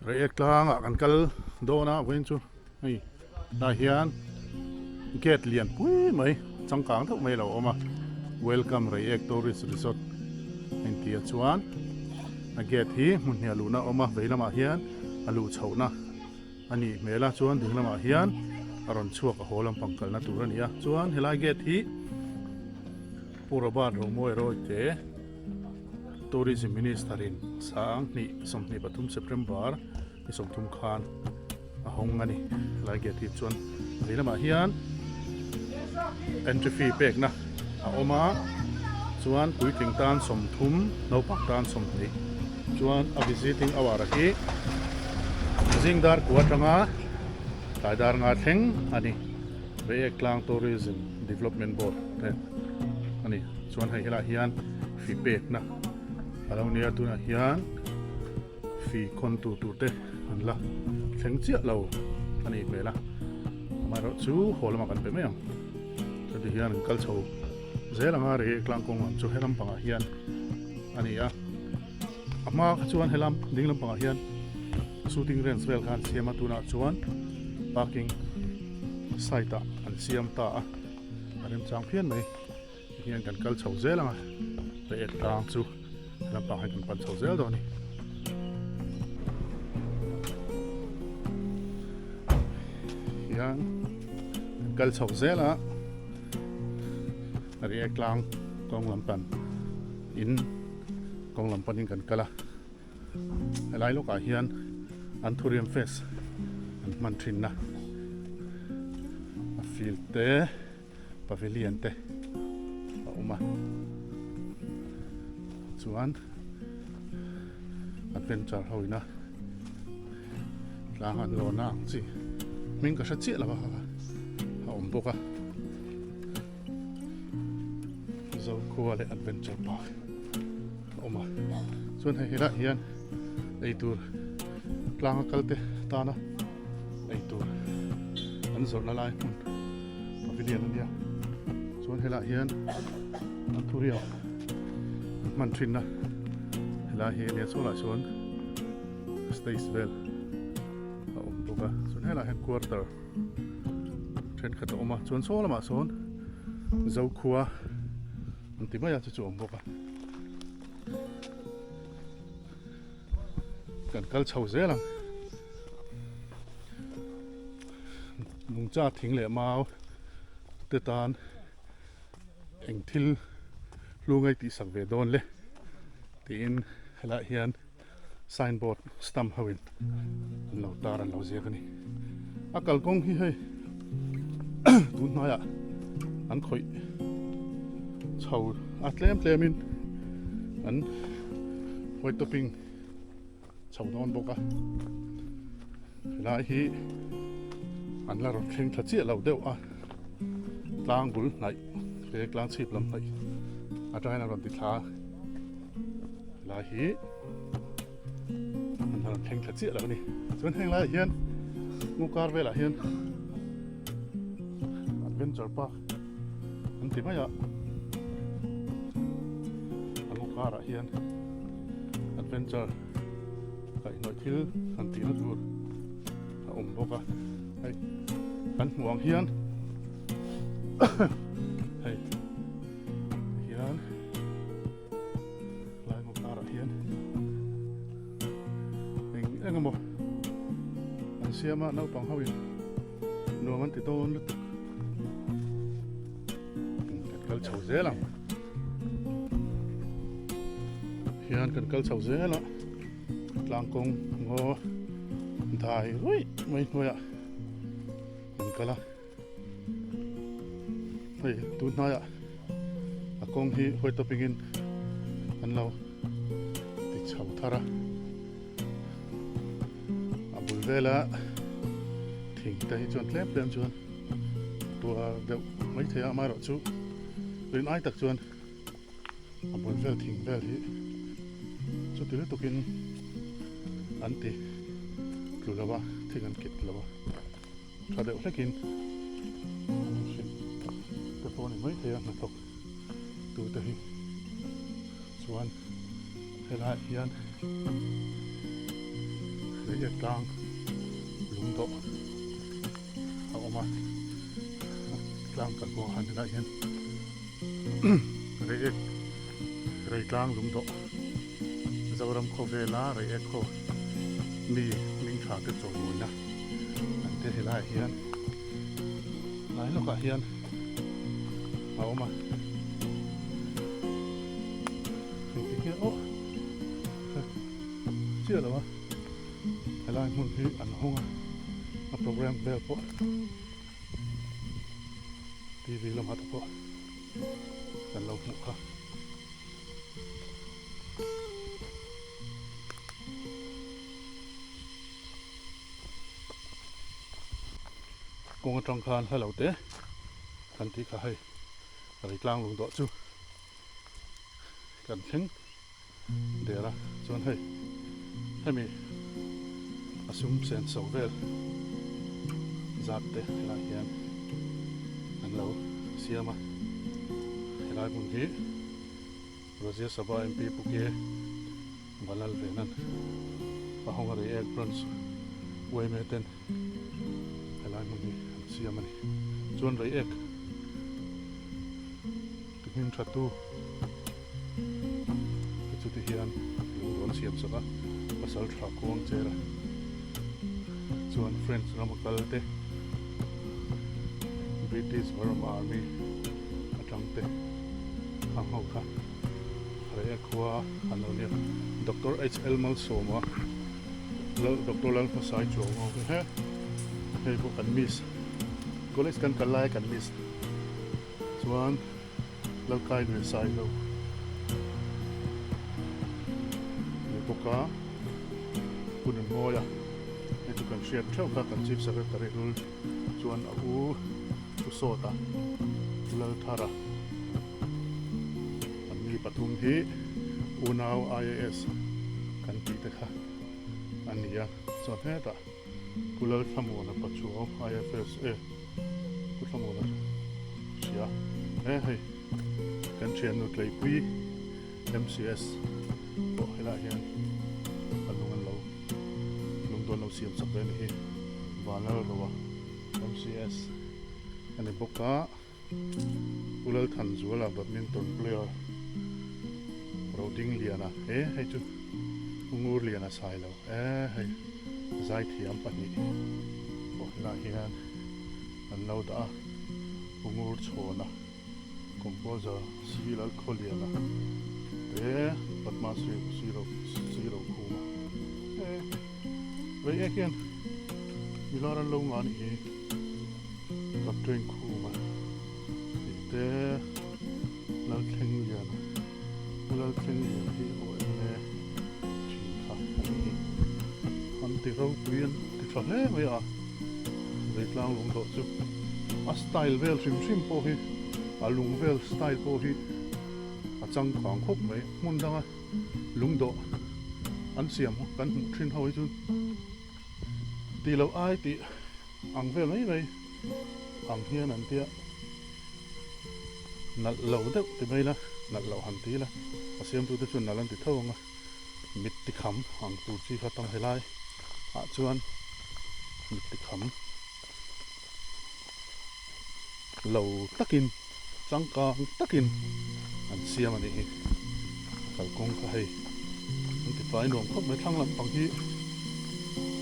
Reiek tlangah kan kal dawn a vawiin chu hei tah hian gate lian pui mai changkang deuh mai a lo awm a welcome Reiek tourist resort a inti a chuan a gate hi hmun hniah luhna a awm a vei lamah hian a luh chhohna a nih hmel a chuan ding lamah hian a rawn chhuak a haw lampang kalna tur a ni a chuan helai gate hi Pu Robert Romawi Rawite Tourism Minister in sang hnih 23 September ni 30 khan a hawng a ni helai gate hi chuan vei lamah hian entry fee pekna a awm a chuan puitling tan 30 naupang tan 20 chuan a visiting hour hi zing dar kua atanga tlai dar nga thleng a ni. Reiek Tlang Tourism Development Board te a ni. Chuan hei helaiah hian fee pekna a lo nia tunah hian fee khawn tur tur te an la thleng chiah lo a nih hmel a. Amaherawh chu haw lamah kan pe mai ang. Chuti hian an kal chho zel anga Reiek Tlang kawng lam chu he lampangah hian a ni a. A hma kha chuan helam ding lampangah hian shooting range vel kha an siam a tunah chuan parking site ah an siam ta a a remchang phian mai tihian kan kal chho zel ang a reiek tlang chu lampang hi kan pan chho zel dawn a ni. Hian kan kal chho zel a reiek tlang kawng lampan in. Kawng lam panin kan kal a, helai lawkah hian Anthurium Fest an hman thinna a field te pavilion te a awm a, chuan adventure ho ina tlang an lawn a ang chi hming ka hre chiah lo a a awm bawk a. Zokhua leh Adventure Park a awm a chuan hei helaiah hian eitur tlanga kal te tana eitur an zawrhna lai hmun pavilion a nia chuan helaiah hian anthurium an hman thinna helai hi a nia chhuatah chuan stage vel a awm bawk a chuan helaiah hian quarter Thenkhat a awm a, chuan saw lamah sawn Zokhua an ti mai a chu chu a awm bawk a. Kan kal chho zel ang. Nungcha thing leh mau te tan eng thil hlu ngei tih sak ve dawn le tiin helaiah hian Signboard stamp ho in an lo tar an lo ziak a ni. A kalkawng hi hei tun hnaiah an khawih chho a tlem tlem in an white topping chho dawn bawk a. Helai hi an la rawn thleng thla chiah lo deuh a tlang bul hnaih te tlang chhip lam hnaih atangin a rawn ti thla a. Helai hi an rawn thleng thla chiah lo a ni. Chuan heng laiah hian ngukar velah hian adventure park an ti mai a. A ngukarah hian adventure kaihhnawih thil han tihna tur a awm bawk a. Hei kan hmuh ang hian hei hian Lai ngaw karah hian eng eng emaw an siam a naupang ho in nuam an ti dawn lutuk kan kal chho zel ang hian kan kal chho zel a tlang kawng ngaw dai ruih mai hnuaiah kan kal a. Hei tun hnaiah a kawng hi huai tawping in an lo ti chho thar a a bul vela thing te hi chuan tlem tlem chuan tuar deuh mai thei a amaherawhchu rin ai tak chuan a bul vel thing vel hi chuti lutukin an ti tlu lo a thing an kit lo a. Tha deuh hlekin an inhrilh te pawh a ni maithei a hnathawk tute hi chuan helaiah hian. Reiek tlang lungdawh a awm a, tlang kal kawngah han helaiah hian Reiek Reitlang lungdawh Zoram khawvela Reiek ho mi hming tha te chawimawina an te helaiah hian hnai lawkah hian a awm a. Engtik nge aw chiah lo a helai hmun hi an hawng a a program vel pawh tv lamah te pawh kan lo hmuh kha. Kawng atang khan hla lo te kan tih kha hei Reitlang lungdawh chu kan thleng der a chuan hei hemi a sum sen so vel zat te helai hian an lo siam a helai hmun hi Rajya Sabha MP Pu K Valal Venan a hawng a Reiek Branch yma ten helai hmun hi an siam a ni chuan Reiek Ti hming tha tu te chu ti hian lung dawn siam sak a, pasal tha kuang cher a chuan French rama kal te British Burma Army atang te khang ho kha rei a khua an lo nia Doctor HL Malsawma Doctor Lalhmasai Chuauhngau he hei pawh kan miss college kan kal lai kan miss. Chuan Lalkai lui sai lo ni bawk a, hun an ngawi a, hei chu kan hriat theuh kha kan Chief Secretary hlul chuan a u Pu Sawta, Pu Lalthara an mi pathum hi unau IAS kan tih te kha a ni a, chuan hetah Pu Lalthlamuana Pachuau IFS e. Pu Thlamuana chu hria e hei kan thiannu Tleipui MCS pawh helaiah hian a lung an lo lung dawn lo siam chak ve a ni hi Vanlalroa MCS a ni bawk a Pu Lalthanzuala badminton player Rodingliana he hei chu Ngurliana Sailo e hei. Zaithiam pahnih pawh helaiah hian an lo dah a, Pu Ngur Chhawna composer C Lalkhawliana te Padma Shri C Rokhuma e rei ek hian milar an lo ngah anih hi Captain Khuma tih te Lalthlengliana Pu Lalthlengliana hi OMA thin kha a ni hi. An ti ropui an ti tha hle mai a, Zeitlang lungdawh chu a style vel hrim hrim pawh hi a lung vel style pawh hi a changkang khawp mai. Hmun danga lungdawh an siam kan hmuh thin ho hi chu tih loh ai tih ang vel mai mai ang hian an tia. Nalh lo deuh ti mai ila, nalh loh han ti ila, a siamtute chuan nalh an ti tho ang a, mit ti kham ang tur chi kha tam helai ah chuan mit ti kham lo takin changkang takin an siam a nih hi, kalkawng kha hei an ti fai nuam khawp mai thlang lampang hi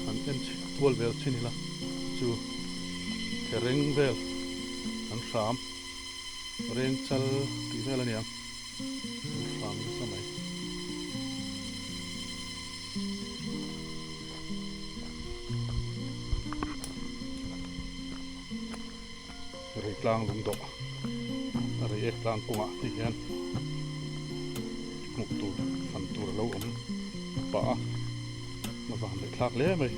han en kual vel thin ila chu thereng vel. An hram reng chal tih vel a niang an hram nasa mai. Reitlang lungdawh a reiek tlang kawngah te hian hmuh tur fan tur a lo awm pah a a van leh thlak hle mai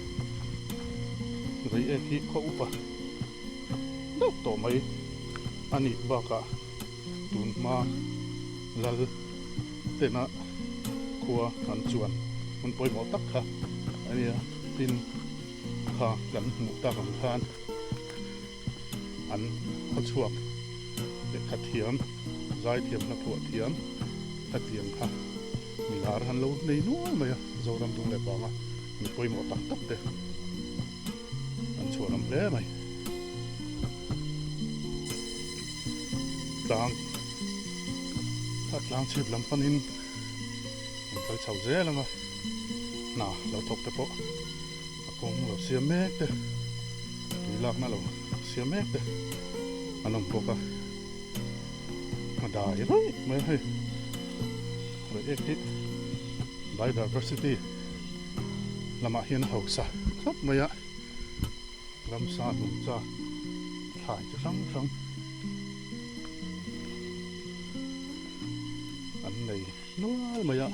reiek hi khaw upa. deuh tawh mai a nih bakah tun hma lal tena khua an chuan hun pawimawh tak kha a nia tin kha kan hmuh tak ang khan an khawchhuak lehkha thiam zai thiam hla phuah thiam hetiang kha milar han lo nei nual mai a Zoram dung leh vanga. Mi pawimawh tak tak te an chhuanawm hle mai. Tlang a tlang chhip lam panin an kal chho zel ang a, hna lo thawk te pawh a kawng lo siam mek te, tui lakna lo siam mek te an awm bawk a, a dai raih mai a hei. Reiek hi Biodiversity lamah hian a hausa khawp mai a, ramsa nungcha thlai chi hrang hrang an nei nual mai a,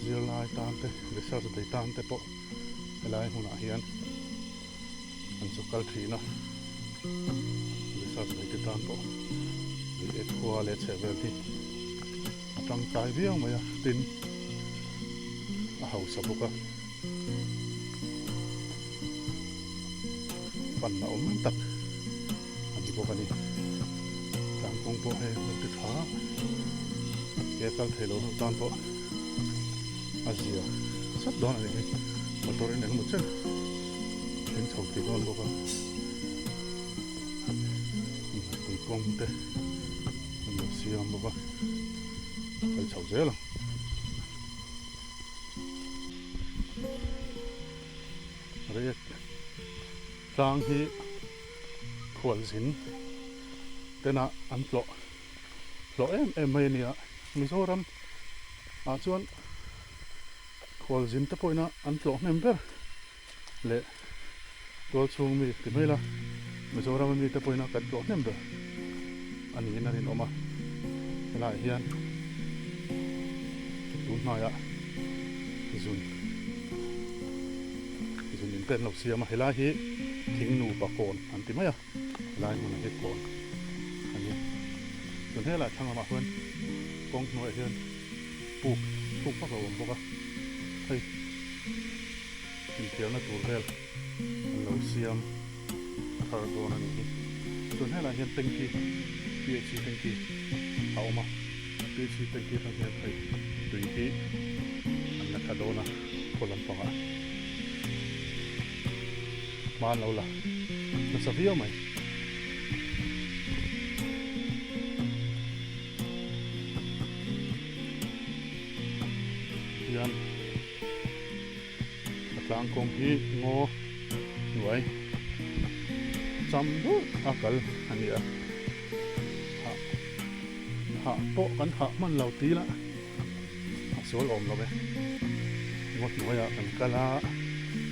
zirlai tan te research bei tan te pawh helai hmunah hian an chu kal thin a, research nei te tan pawh leh khua leh chheh vel hi a tangkai viau mai a tin a hausa bawk a pan a awm tak a ni bawk a ni tlang kawng pawh hei lo ti tha ke kal thei lo ho tan pawh a zia sat dawn a ni hei motor in engemaw chen thleng chho thei dawn bawk a tui kawng te an lo siam bawk a kal chho zel ang. Reiek tlang hi khualzin tena an tlawh hlawh em em mai a ni a, Mizoram ah chuan khualzin te pawhin an tlawh hnem ber leh tual chhung mi ti mai la Mizoram ami te pawhin kan tlawh hnem ber a niin a rinawm a, helaiah hian tun hnaiah zun zun in te an lo siam a, helai hi thing nupa kawn an ti mai a. Helai hmunah hi kawn a ni. Chuan helai thlang lamah hian kawng hnuaiah hian puk thuk vak a awm bawk a, hei infiamna tur vel an lo siam thar dawn a nih hi. Chuan helai hian tanky PHC tanky a awm a, PHC tanky atang hian hei tui hi an la thla dawn a khaw lampangah. Hma an lo la nasa viau mai. Hian a tlang kawng hi ngaw hnuai cham deuh a kal a ni a, hah hah pawh kan hah hman lo tih lah a sual awm lo e. Ngaw hnuaiah kan kal a,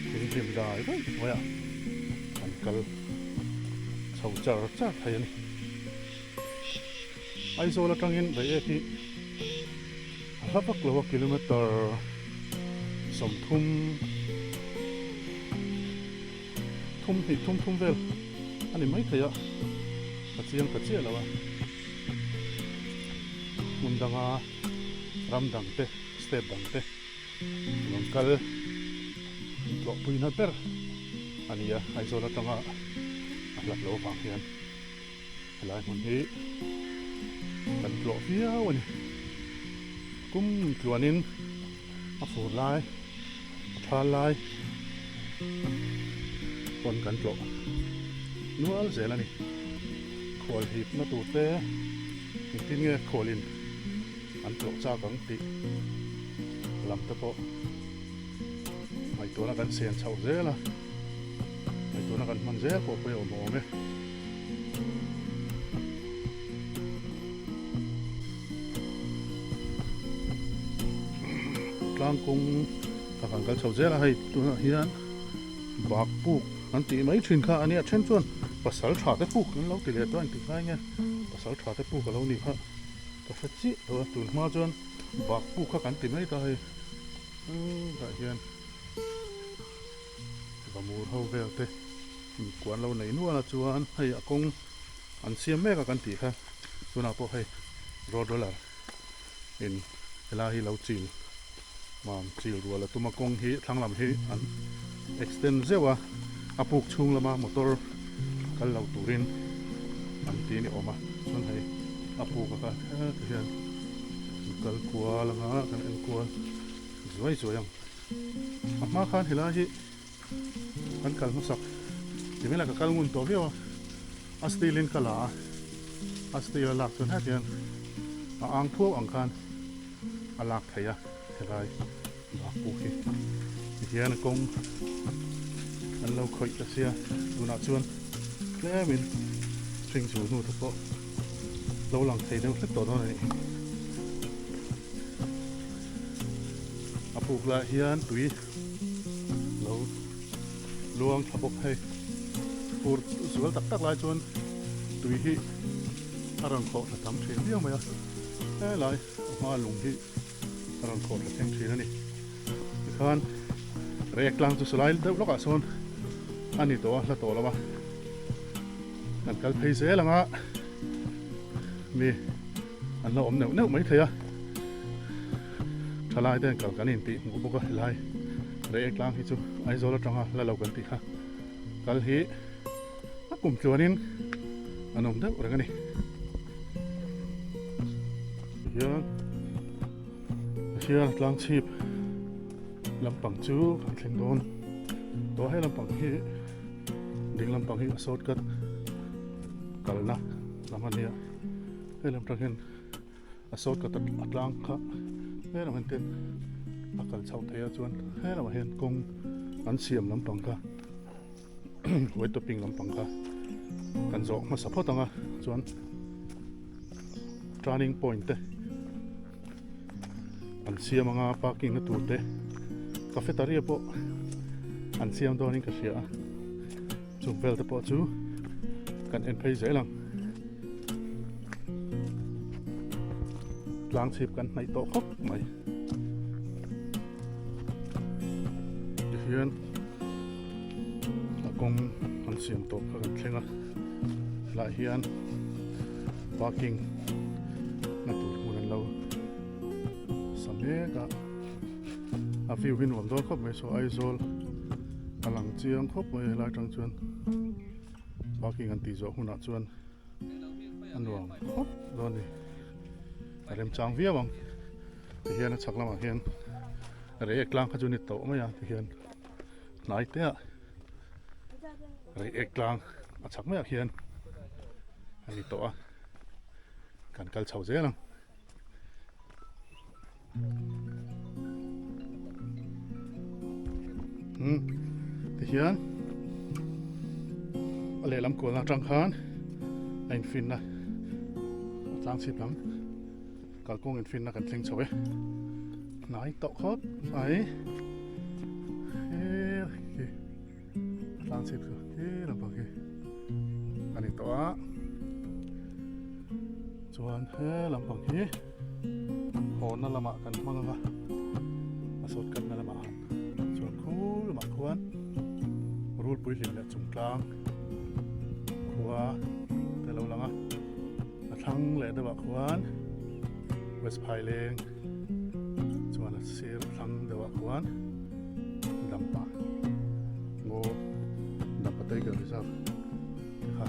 thing hlim dai daih hnuaiah kan kal chho char char thei a ni. Aizawl atangin Reiek hi a hla vak lo a, kilometer 30 thum hnih thum thum vel a ni maithei a, ka chiang ta chiah lo a. Hmun danga ram dang te, state dang te rawn kal tlawhpuina ber a ni a, Aizawl atanga a hlat loh avang hian helai hmun hi kan tlawh viau a ni. Kum tluanin a fur lai, a thal lai pawn kan tlawh nual zel a ni. Khual hipna tur te engtin nge khualin an tlawh chak ang tih lam te pawh ngaihtuahna kan siam chhoh zel a, ngaihtuahna kan hman zel pawh pawh a awm awm e. Tlang kawng ka kan kal chho zel a hei tunah hian bak puk an tih mai thin kha a nia then chuan pasal tha te puk an lo ti leh tawh a engtik lai nge pasal tha te puk a lo nih kha ka hre chiah lo a tun hma chuan bak puk kha kan ti mai ta hei tah hian vamur ho vel te inkuan lo nei nual a chuan hei a kawng an siam mek a kan tih kha tunah pawh hei road roller in helai hi lo chil mam chil rual a tum a kawng hi thlang lam hi an extend zeuh a a puk chhung lama motor kal lo turin an ti ni awm a chuan hei a puk a kha ti hian kal kual anga kan en kual. Zuai zuai ang. A hma khan helai hi kan kal hmasak ti mai la ka kal ngun tawh viau a, a steel in ka la a, a steel a lak chuan heti hian a ang phuau ang khan a lak theih a helai bak puk hi tihian a kawng an lo khawih ta sia tunah chuan tlemin hring chu hnu te pawh lo lang thei deuh hlek tawh dawn a ni. A puk lah hian tui lo luang thla bawk hei. Fur zual tak tak lai chuan tui hi a rawn khawh thla tam thin viau mai a. Helai a hma lung hi a rawn khawh thla thleng thin a ni. Tikhan rek tlang chu salai deuh lawkah sawn a ni tawh a, hla tawh lo a. Kan kal phei zel ang a, mi an la awm neuh neuh mai thei a thalai te an kal kan intih hmuh bawk a helai Reiek tlang hi chu Aizawl atanga la lo kan tih kha kal hi a kum tluanin an awm deuh reng a ni. Tihian hian tlang chhip lampang chu kan thleng dawn tawh he lampang hi ding lampang hi a shortcut kalna lam a nia. Hei lam tang hian a shortcut a tlang kha he lam hian ten a kal chhoh theih a chuan he lamah hian kawng an siam lampang kha white topping lampang kha kan zawh hmasa phawt ang a chuan turning point te an siam anga parking na tur te cafeteria pawh an siam dawnin ka hria a chung vel te pawh chu kan en phei zel ang. Tlang chhip kan hnaih tawh khawp mai. Tihian a kawng an siam tawh kha kan thleng a helaiah hian parking na tur hmun an lo sa mek a a view hi nuam dawn khawp mai saw Aizawl a lang chiang khawp mai helai atang chuan. Parking an tih zawh hunah chuan a nuam khawp dawn a ni. A remchang viau ang. Tihian a chhak lamah hian Reiek tlang kha chu ni tawh mai a tihian hnai te ah Reiek tlang a chhak maiah khian a ni tawh a kan kal chho zel ang. Hmm tihian a lehlam kualna atang khan a infinna a tlang chhip lam kalkawng infinna kan thleng chho e hnai tawh khawp mai he khi a tlang chhip chu khi lampang khi a ni tawh a chuan he lampang hi. Hawnna lamah kan hmang ang a, a sawtkatna lamah han chuan khur lamah khuan rulpui hlim leh chungtlang khua te lo lang a, a thlang leh deuhah khuan West Phaileng chuan a sir thlang deuhah khuan Dampa ngaw Dampa Tiger Reserve te kha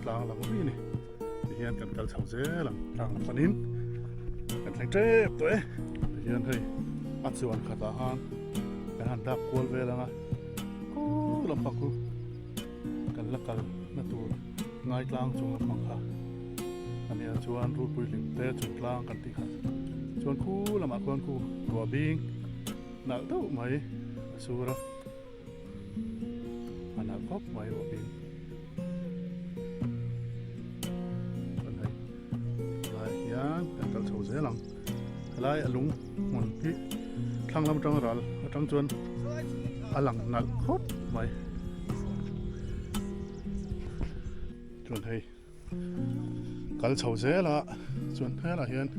tlang lang ri a ni. Tihian kan kal chho zel ang tlang lam panin kan thleng tep tawh e tihian hei a chuan khatah khan kan han dak kual vel ang a khu lampang khu kan la kal na tur ngai tlang chung lampang kha ania chuan rulpui hlim te chung tlang kan tih kha chuan khu lamah khuan khu ruah bing nalh deuh mai a sur a. A nalh khawp mai ruah bing. Chuan hei helaiah hian kan kal chho zel ang. Helai a lung hmun hi thlang lam atanga ral atang chuan a lang nalh khawp mai. Chuan hei kal chho zel a chuan helaiah hian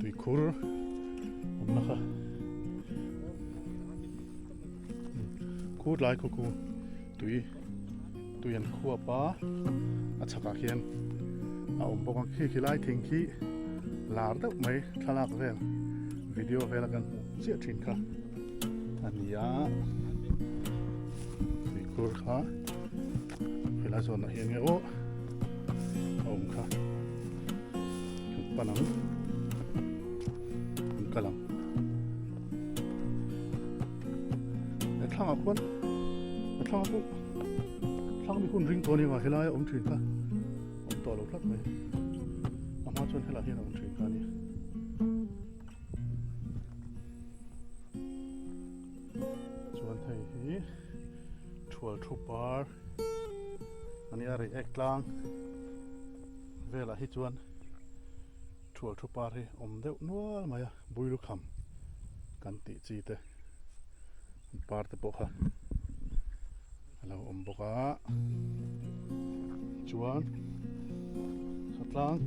Tuikhur awmna kha khur lai khaw khu tui tui an khuap a a chhakah khian a awm bawk a khi khi lai thing khi lar deuh mai thlalak vel video vela kan hmuh chiah thin kha a ni a tuikhur kha helai zawnah hian nge aw a awm kha. pan ang kan kal ang he thlangah khuan he thlangah pawh thlang mi hun ring tawh a ni ang a helai a awm thin kha awm tawh lo tlat mai a hma chuan helaiah hian a awm thin kha a ni. Chuan hei hi thual thu par a nia rei ek tlang velah hi chuan thual thu par hi awm deuh nual mai a builukham kan tih chi te an par te pawh kha a lo awm bawk a chuan tlang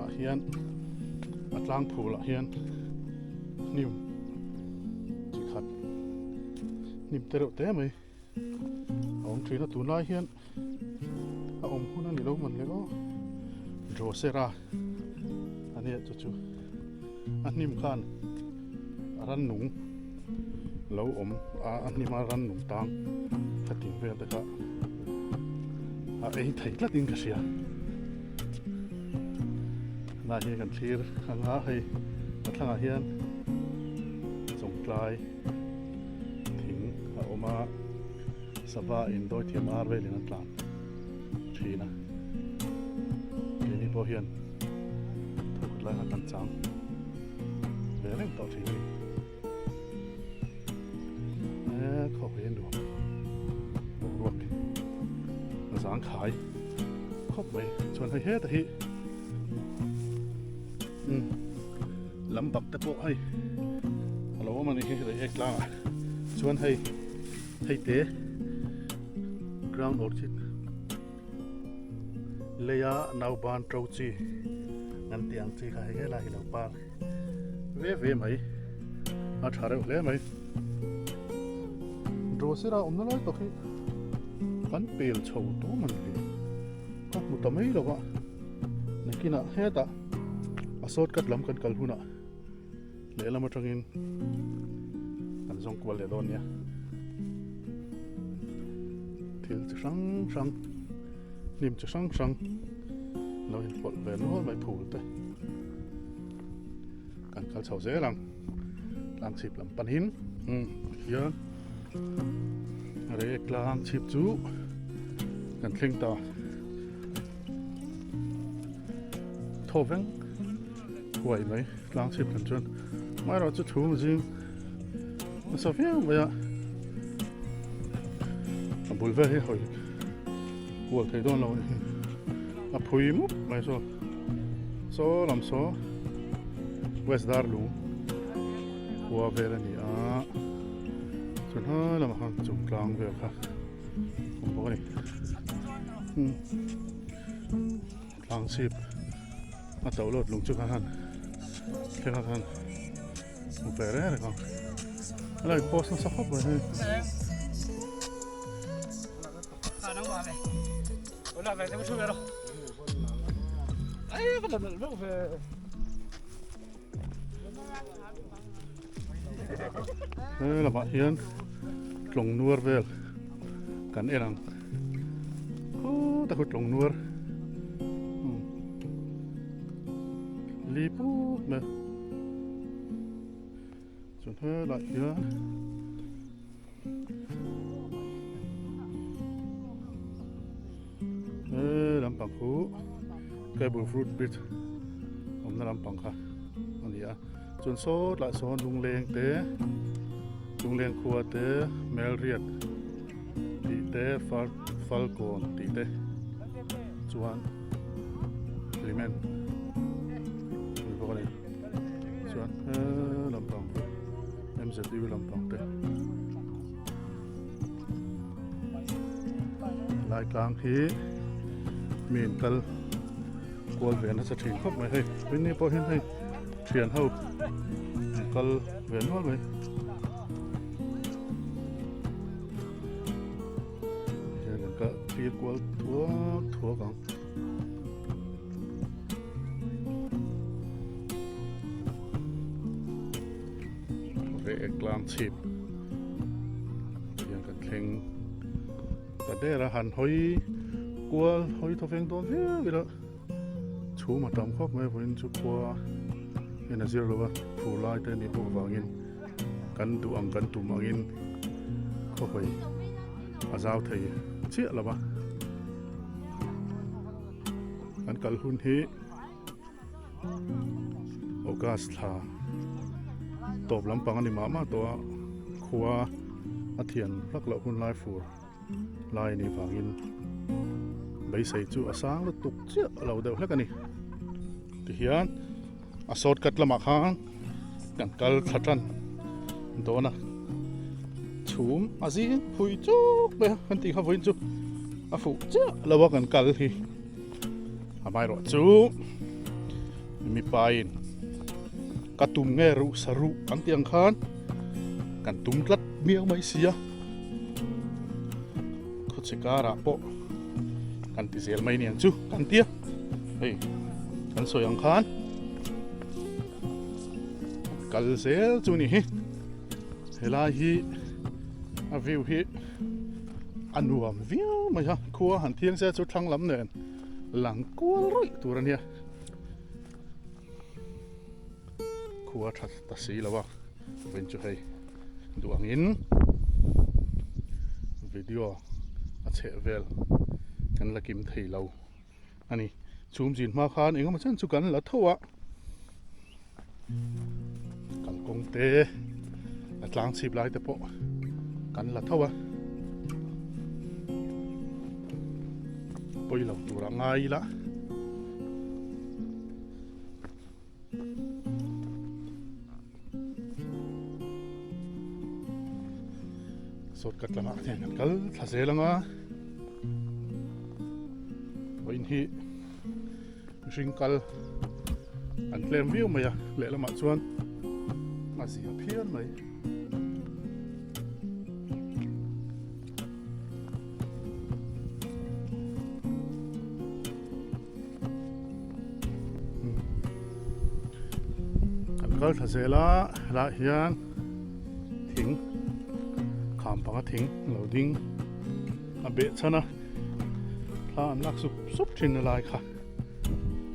ah hian a tlang phul ah hian hnim chi khat hnim te reuh te mai a awm thin a tunlai hian a awm hun a ni lo man le aw Drosera a nia chu chu a hnim khan a rannung lo awm a a hnim a rannung tang khatin vel te kha a ei thei tlat in ka hria lai hi kan thlir anga hei a thlangah hian chawngtlai thing a awm a sava in dawithiam ar velin an tlan thin a keini pawh hian thawkhat lai khan kan chang ve reng tawh thin a ni e khawp hi a nuam boruak a zang khai khawp mai chuan hei heta hi um lam bak te pawh hei a lo awm a ni hi rei ek tlangah chuan hei hei te ground orchid leia nauban to chi an tih ang chi kha hei helai hi lo par ve ve mai a tha reuh hle mai drosera awmna lai tak hi kan pel chho tawm a ni ka hmu ta mai lo va nakinah hetah a shortcut lam kan kal hunah lehlam atangin kan zawng kual leh dawn nia thil chi hrang hrang hnim chi hrang hrang lo inpawlh ve nual mai phul te kan kal chho zel ang tlang chhip lam panin um hian rei tlang chhip chu kan thleng ta thaw veng huai mai tlang chhip kan chuan amaherawh chu thu zing nasa viau mai a a bul vel hi hawi kual thei dawn lo a ni a phui mup mai saw saw lam saw west dar lung khua vel a ni a chuan helai lamah khan chung tlang vel kha awm bawk a ni tlang chhip a to lawt lung chu khan han thleng a khan hmu ve reng reng ang a lo in post nasa khawp mai hei. He lamah hian tlawng nuar vel kan en ang khawta khu tlawng nuar li put mai chuan helaiah hian he lampang khu cable fruit bridge awmna lampang kha a ni a chuan saw tlaiah sawn lungleng te lungleng khua te melriat tih te far falkawn tih te chuan hlimen a ni bawk a ni chuan he lampang M_Z_U lampang te lai tlang hi mi in kal kual ve nasa thin khawp mai hei Winnie pawh hian hei thian ho an kal ve nual mai hian an kal thlir kual thuak thuak ang. Reh tlang chhip hian kan thleng ta der a han hawi kual hawi thaw veng dawn viau ila. Chhum a tam khawp mai vawiin chu khua in a zir lo a, fur lai te anih bawk vangin kan duh ang kan tum angin khawhawi a zau thei chiah lo va. Kan kal hun hi August thla tawp lampang a ni mah mah tawh a, khua a thian hlak loh hun lai fur. Lai anih vangin beisei chu a sang lutuk chiah a lo deuh hlek a ni. Tihian a shortcut lamah khan kan kal thla tan dawn a, chhum a zing phui chuk mai a kan tih kha vawiin chu a fuh chiah lo a kan kal hi. Amaherawhchu mipain ka tum nge ruh sa ruh an tih ang khan kan tum tlat miau mai si a. Khawchhe karah pawh kan ti zel mai niang chu kan tia hei kan sawi ang khan kal zel chu ni hi helai hi a view hi a nuam viau mai a khua han thiang se chu thlang lam nen lang kual rawih tur a nia khua tha ta si lo a vawiin chu hei duh angin video a chheh vel kan la kim thei lo a ni chhum zin hma khan engemaw chen chu kan la tho a kalkawng te a tlang chhip lai te pawh kan la tho a pawi lo tur a ngai ila. Shortcut lamah hian kan kal thla zel ang a vawiin hi mihring kal an tlem viau mai a lehlamah chuan a zia phian mai. Kan kal thla zel a helaiah hian thing kham panga thing a lo ding a beh chhan a thla an lak sup sup thin a lai kha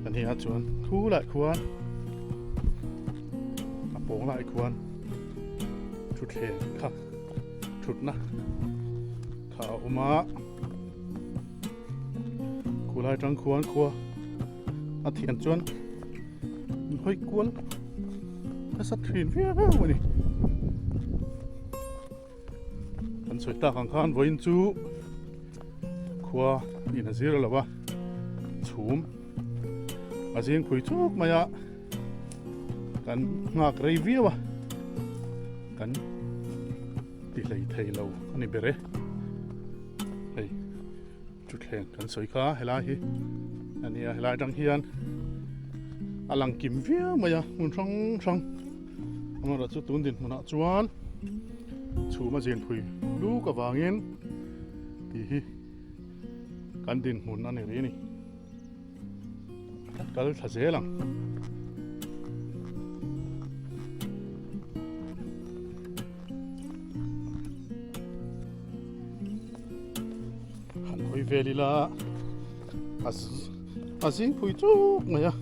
a ni a chuan khu lai khuan a pawng lai khuan thutthleng kha thutna kha a awm a. Khulai tang khuan khua a thian chuan an hawi kual nasa thin viau a ni. Kan sawi tak ang khan vawiin chu khua in a zir lo a, chhum a zing phui chuk mai a, kan nghak rei viau a, kan ti hlei thei lo a ni ber e. Hei thutthleng kan sawi kha helai hi a ni a helai atang hian a lang kim viau mai a hmun hrang hrang amaherawh chu tun dinhmunah chuan chhum a zin phui luk avangin tih hi kan dinhmun a ni rih a ni kan kal thla zel ang. Han hawi vel ila a a zing phui chuk mai a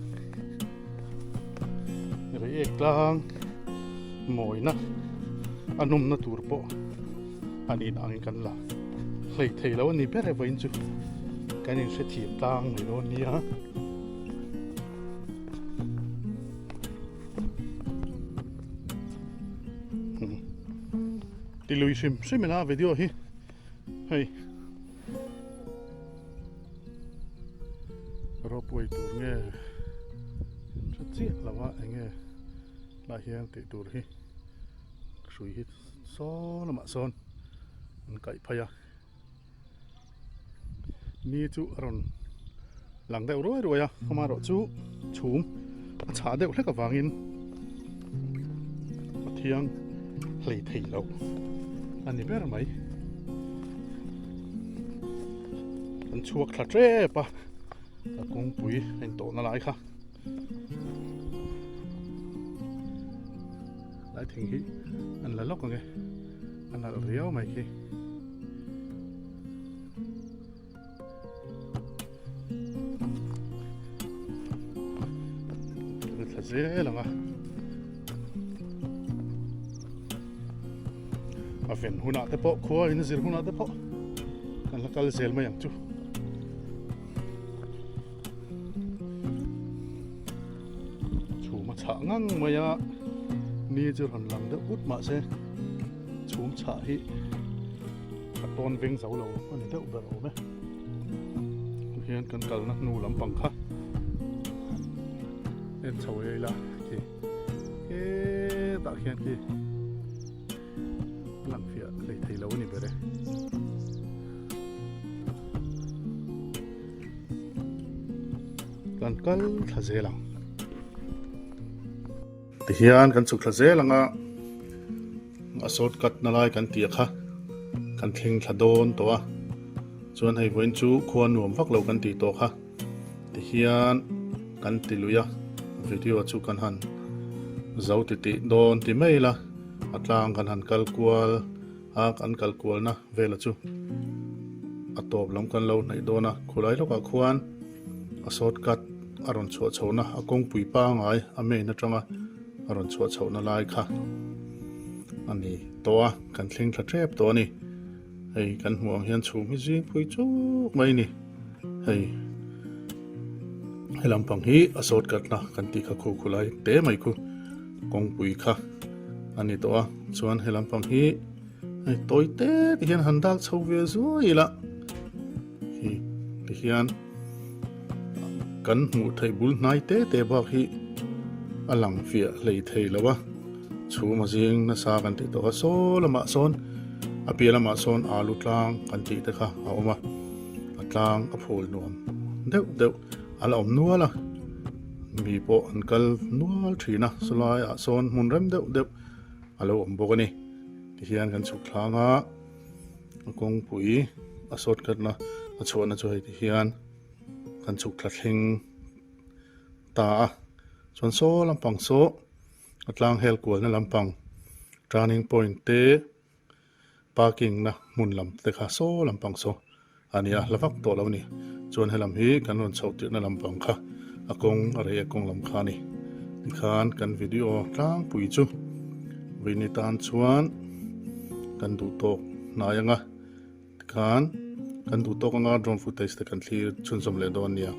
reiek tlang mawina a nawmna tur pawh a nih na angin kan la hlei thei lo a ni ber e vawiin chu kan inhrethiam tlang mai dawn nia. Ti lui hrim hrim ila video hi hei ropeway tur nge tha chiah lo a enge lah hian tih tur hi hrui hi saw lamah sawn an kaih phei a ni chu a rawn lang deuh ruai ruai a amaherawh chu chhum a chhah deuh hlek avangin a thiang hlei thei lo a ni ber mai an chhuak thla tep a a kawngpui a intawhna lai kha lai thing hi an la lawk ang e a nalh riau mai khi. thla zel ang a. A ven hunah te pawh khua in zir hunah te pawh kan la kal zel mai ang chu. Chhum a chhah ngang mai a, ni chu rawn lang deuh ut mahse chhum chhah hi a tawn veng zo lo a ni deuh ber awm e. Hian kan kalna hnu lampang kha en chho ei la khi hetah khian khi a lang fiah hlei thei lo a ni ber e. Kan kal thla zel ang. Tihian kan chhuk thla zel ang a, a shortcut na lai kan tih kha kan thleng thla dawn tawh a, chuan hei vawiin chu khua nuam vak lo kan tih tawh kha tihian kan ti lui a, video chu kan han zo ti tih dawn ti mai la, a tlang kan han kal kual a, kan kal kualna vela chu a tawp lam kan lo hnaih dawn a, khulai lawkah khuan a shortcut a rawn chhuah chhohna a kawngpui pangai a main atanga a rawn chhuah chhohna lai kha a ni tawh a, kan thleng thla tep tawh a ni. Hei kan hmuh ang hian chhum hi zing pui chuk mai a ni. Hei he lampang hi a shortcut na kan tih kha khu khu lai te mai khu kawngpui kha a ni tawh a, chuan he lampang hi hei tawi te ti hian han dak chho ve zuai ila hi ti hian kan hmuh theih bul hnai te te bak hi a lang fiah hlei thei lo a chhum a zing nasa kan tih tawh a saw lamah sawn a piah lamah sawn alu tlang kan tih te kha a awm a a tlang a phul nuam deuh deuh a la awm nual a mi pawh an kal nual thin a sawlai ah sawn hmun rem deuh deuh a lo awm bawk a ni tihian kan chhuk thlang a. A kawngpui a shortcut na a chhuahna chu hei ti hian kan chhuk thla thleng ta a chuan saw lampang saw a tlang hel kualna lampang turning point te parking na hmun lam te kha saw lampang saw a ni a hla vak tawh lo a ni chuan helam hi kan rawn chhoh tirhna lampang kha a kawng a rei a kawng lam kha a ni tikhan kan video tlangpui chu vawini tan chuan kan duh tawk hnai anga tikhan kan duh tawk anga drone footage te kan thlir chhunzawm leh dawn nia.